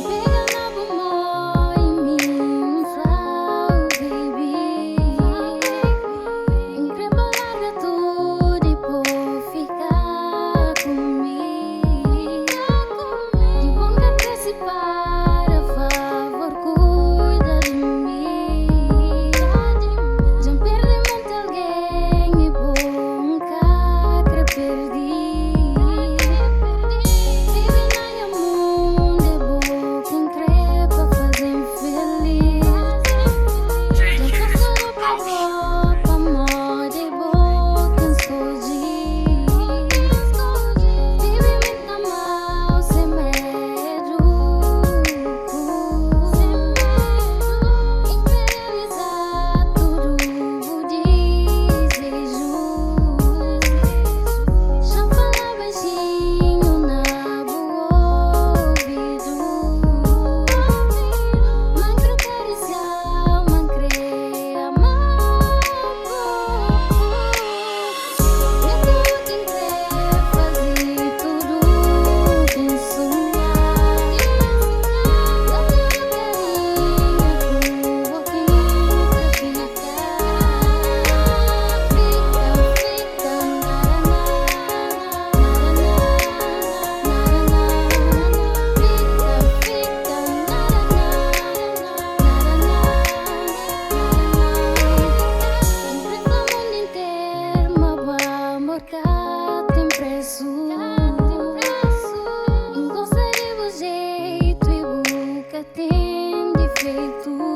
Pega na bu mô i mi N fla-u, baby. N kre pa larga tudu i po fika ku mi. Di bo N ka kre sipara, favor kuida di mi. Dja N perde monti algen i bo N ka kre perdi. Baby, na nha mundu é bo ki N kre pa faze-m felis. Dja N fla tudu pa bo pamodi é bo ki N skodje. Baby, mi ta ama-u sen medu. N kre realiza tudu bu dizeju. Xa N fala baixinhu na bu ouvidu. Ma N kre karisia-u, ma N kre ama-bu. É tudu ki N kre faze, tudu ki N sunha. Da tudu karinhu ku bo ki N kre fika. Fika, fika, na na na na na na. Fika, fika, na na na na na. N kre fla mundu interu ma bu amor ka ten presu. N gosta di bu jetu i bu ka ten difeitu.